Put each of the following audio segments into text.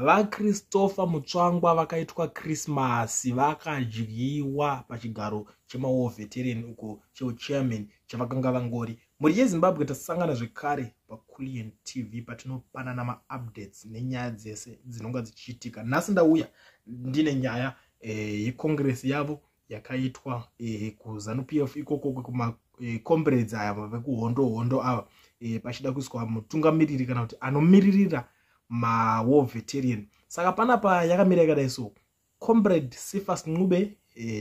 VaChristopher Mutsvangwa vakaitwa Christmas, vakadyiwa pachigaro chemawar veteran uko cheuchairman chavakanga vangori. Mhuri yeZimbabwe, tasangana zvekare paCulian TV patinopanana maupdates nenyaya dzese dzinonga dzichiitika. Nhasi ndauya ndine nyaya yecongress yavo yakaitwa kuZANU PF ikoko, kumacomrades aya vekuhondo hondo ava, pachida kuiswa mutungamiriri kana kuti anomiririra mawar veteran. Saka panapa yakamira yakadai so: Comrade Cephas Ncube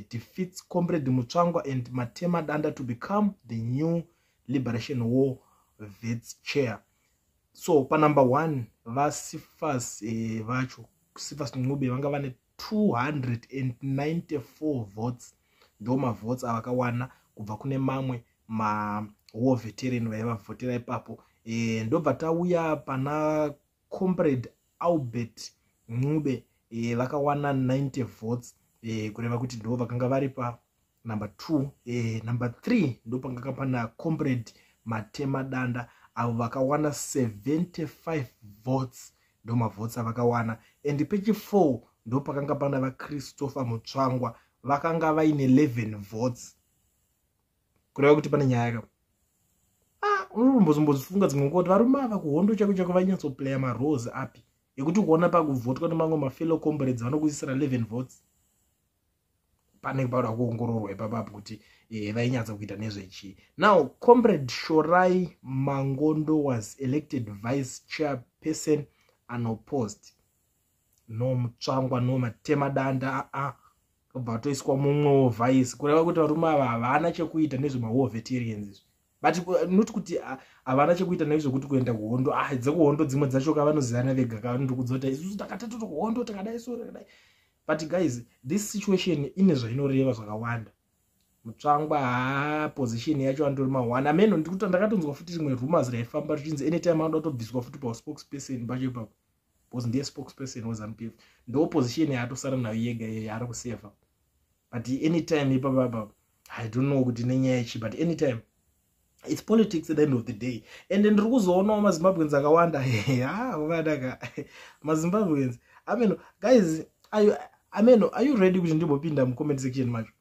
defeats Comrade Mutsvangwa and Matema Danda to become the new Liberation War Vets chair. So panumber 1, vaCephas vacho, Cephas Ncube, vanga vane 294 votes. Ndo mavotes avakawana kubva kune mamwe mawar veteran vaivavhotera ipapo. Ndobva tauya pana Comrade Albert Ncube, vakawana 90 votes, kureva kuti ndo vakanga vari pa number 2. Number 3 ndo panganga pana Comrade Matema Danda, avo vakawana 75 votes. Ndo mavotes avakawana. And pechi4 ndo pakanga pana vaChristopher Mutsvangwa, vakanga vaine 11 votes, kureva kuti pane nyaya ka. Ah, unombozombozifunga dzimwe nguva kuti varume ava kuhondo chako chako vainyatsoplaya maroles api ekuti kuona pakuvhotwa nemamwe mafellow comrades vanokuisira 11 votes? Pane pada kuongororwa ipapapo kuti vainyatsa kuita nezvechii. Now, Comrade Shorai Mangondo was elected vice chairperson unopposed. No Mutsvangwa, no Matema Danda, aa, obva atoiswa mumwewo vice, kureva kuti varume ava havana chekuita nezvemawar veterans izvi. But not kuti havana chekuita nezvekuti kuenda kuhondo. Ah, dzekuhondo dzimwe dzacho kavanozivana vega, kavanondokudza kuti isusu takatatu kuhondo, takadai so, takadai. But guys, this situation ine zvainoreva zvakawanda. Mutsvangwa, haa, position yacho andori ma1 ameno. Ndikuti ndakatonzwa futi rimwe rumors raifamba richinzi anytime anoda kutobviswa futi pauspokesperson pacho ipapo, because ndiye spokesperson weZANU PF. Ndo position yaatosara nayo yega yaari kuseva. But anytime ipapapa, I don't know kuti nenyaya yechi, but anytime, it's politics at the end of the day. And ndiri kuzoonawo maZimbabweans akawanda, vanaka maZimbabweans ameno. Guys, ameno, are you ready kuti ndimbopinda mucomment section macho?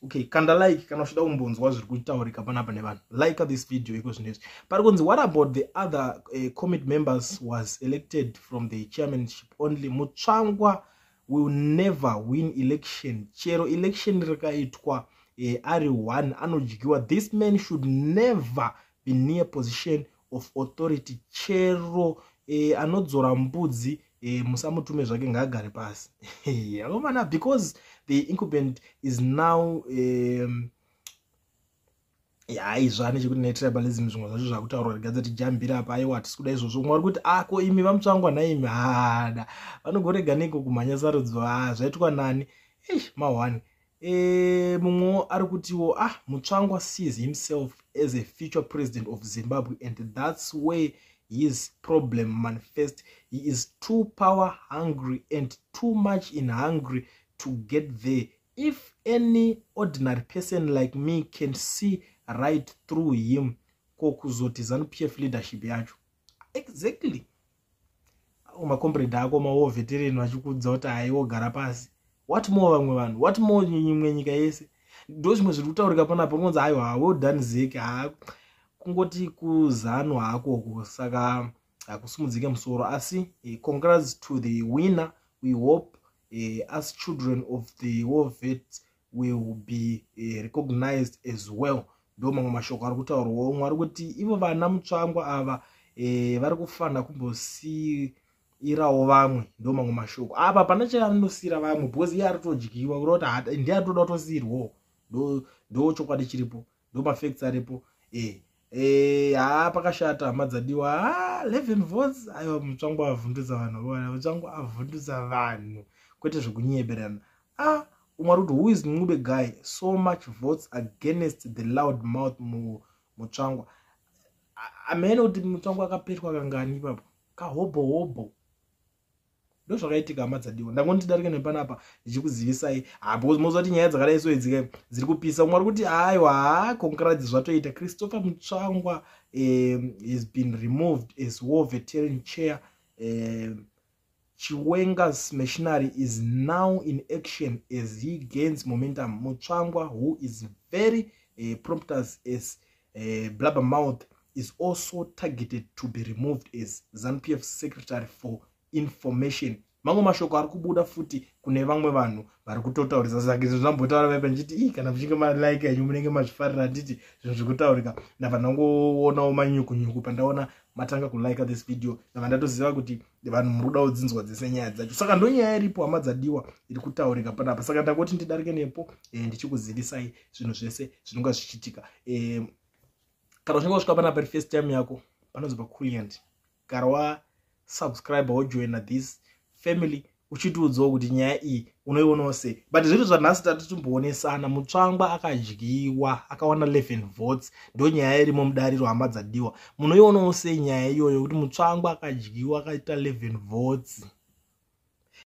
Okay, kanda like kana uchida kumbonzwa zviri kutaurika panapa nevanhu. Like this video iko zvinezvi. Pari kunzi, "What about the other commit members was elected from the chairmanship only? Mutsvangwa will never win election. Chero election rikaitwa ari one, anodyiwa. This man should never be near position of authority. Chero anodzora mbudzi, musamutume zvake, ngaagare pasi akomana, because the incumbent is now yaizva nechekuti netribalism." Zvimwe zvacho zvakutaurwa, regadza tijambira apa. Aiwa, hatisi kuda izvozvo. Umwe ari kuti, "Ako imi vaMutsvangwa naimi hada vanogorega neko kumhanya sarudzo? Ha, zvaitwa nani?" Eish, ma1. Mumwewo ari kutiwo, "Ah, Mutsvangwa sees himself as a future president of Zimbabwe and that's where his problem manifest. He is too power hungry and too much in hungry to get there. If any ordinary person like me can see right through him, ko kuzoti ZANU PF leadership yacho?" Exactly, macomrade ako mawar veteran vachikudza kuti haiwogara pasi, what more vamwe vanhu? What more imwe nyika yese? Ndo zvimwe zviri kutaurika panapa. Unonzi, "Aiwa, well done, ZEC." Ha, kungoti kuZANU hakoko, saka hakusimudzike musoro. Asi congrats to the winner. We hope as children of the war vet will be recognized as well. Ndo mamwe mashoko ari kutaurwawo. Umwe ari kuti ivo vana Mutsvangwa ava vari kufanira kumbosiyirawo vamwe. Ndo mamwe mashoko apa. Pana chaanondosiyira vamwe, because iye ari kutodyiwa, kureva kuti ndiye ari toda kutosiyirwawo. Ndo chokwadi chiripo, ndo mafacts aripo. Haa, pakashata, hama dzadiwa. Ha, 11 votes! Aiwa, Mutsvangwa avhundutsa vanhu, Mutsvangwa avhundutsa vanhu, kwete zvekunyeberana. Ah, umwe ari kuti, "Who is Ncube guy? So much votes against the loud mouth Mutsvangwa." Amene kuti Mutsvangwa akapetwa kangani ipapo, kahobho hobho. Ndo zvakaitika, hama dzadiwa. Ndangoti darike nepanapa ndichikuzivisai, because moziva kuti nyaya dzakadai so idzika dziri kupisa. Umwe ari kuti, "Aiwa, ha, congrats, zvatoita. Christopher Mutsvangwa has been removed as war veteran chair." Chiwenga's machinery is now in action as he gains momentum. Mutsvangwa, who is very prompters as blabbermouth, is also targeted to be removed as ZANU-PF secretary for information. Mamwe mashoko ari kubuda futi kune vamwe vanhu vari kutotaurisa. Saka izvo zvambotaura vaipa ndichiti, ii, kana muchinge malike enyu munenge mazvifarira, handiti? Zvinhu zviri kutaurika, ndabva ndangoonawo manyukunyuku pandaona matanga kulike this video, ndabva ndatoziva kuti vanhu muri kuda kudzinzwa dzese nyaya dzacho. Saka ndo nyaya iripo, hama dzadiwa, iri kutaurika panapa. Saka ndangoti ndidarike nepo ndichikuzivisai zvinhu zvese zvinonga zvichiitika. Kana uchinge wasvika panapa iri first time yako, panonzi paCuliant, gara wasubscribe, wojoina this family, uchitiudzawo kuti nyaya iyi unoionawo sei. But zviri zvanhasi, tati timboonesana. Mutsvangwa akadyiwa, akawana 11 votes. Ndo nyaya irimo mudariro, hama dzadiwa. Munoionawo sei nyaya iyoyo, kuti Mutsvangwa akadyiwa, akaita 11 votes?